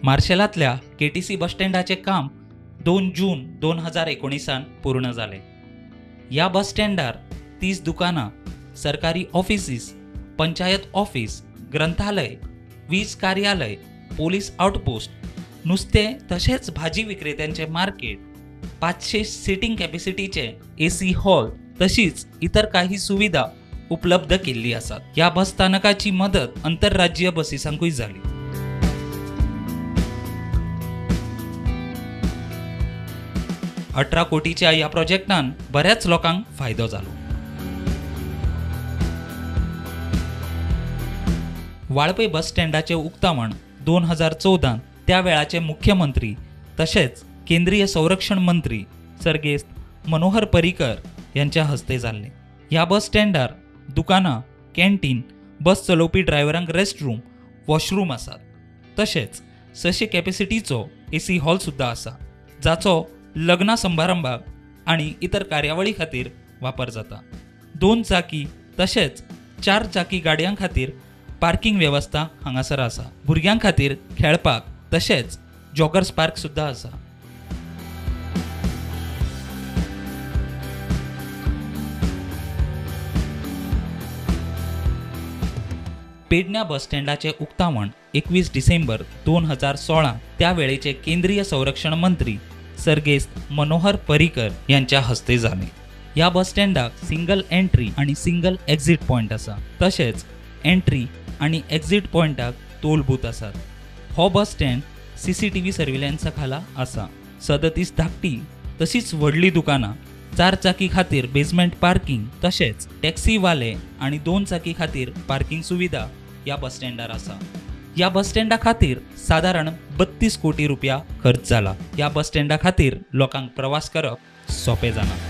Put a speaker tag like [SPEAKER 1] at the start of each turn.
[SPEAKER 1] मार्शेलांतल्या KTC बस स्टँडाचें काम 2 जून 2019 पूर्ण जालें. ह्या बस स्टँडार 30 दुकानां, सरकारी ऑफिसीस, पंचायत ऑफिस, ग्रंथालय, वीज कार्यालय, पोलीस आउटपोस्ट, नुस्तें तशेंच भाजी विक्रेत्यांचें मार्केट, 500 सिटींग कॅपेसिटीचे एसी हॉल तशीच इतर काही सुविधा उपलब्ध केल्ली आसात. ह्या बस स्थानकाची मदत आंतरराज्यीय बसीसांकूय जाली. $18 कोटीच्या ह्या प्रोजेक्टान बऱ्याच लोकांक फायदो जालो. वाळपय बस स्टँडाचें उक्तावण 2014 त्या वेळाचे मुख्यमंत्री तशेंच केंद्रीय संरक्षण मंत्री सर्गेस्त मनोहर पर्रीकर यांच्या हस्ते जाल्लें. ह्या बस स्टँडार दुकानां, कॅन्टीन, बस चलोवपी ड्रायव्हरांक रेस्टरूम, वॉशरूम आसात. तशेंच 600 कॅपेसिटीचो एसी हॉल सुद्दां आसा, जाचो लग्ना समारंभाक आनी इतर कार्यावळी खातीर वापर जाता. 2 चाकी तशेंच 4 चाकी गाडयां खातीर पार्किंग वेवस्था हांगासर आसा. भुरग्यां खातीर खेळपाक तशेंच जॉगर्स पार्क सुद्दां आसा. पेडण्या बस स्टँडाचें उक्तावण 21 डिसेंबर 2016 त्या वेळेचे केंद्रीय संरक्षण मंत्री सर्गेस्त मनोहर पर्रीकर यांच्या हस्ते जालें. ह्या बस स्टँडाक सिंगल एंट्री आनी सिंगल एक्झिट पॉयंट आसा. तशेंच एंट्री आनी एक्झिट पॉयंटाक टोल बूथ आसात. हो बस स्टँड CCTV सर्विलन्सा खाला आसा. 37 धाकटी तशीच व्हडली दुकानां, 4 चाकी खातीर बेजमेंट पार्किंग तशेंच टॅक्सीवाले आनी 2 चाकी खातीर पार्किंग सुविधा ह्या बस स्टँडार आसा. ह्या बस स्टँडा खातीर सादारण 32 कोटी रुपया खर्च जाला. ह्या बस स्टँडा खातीर लोकांक प्रवास करप सोंपें जालां.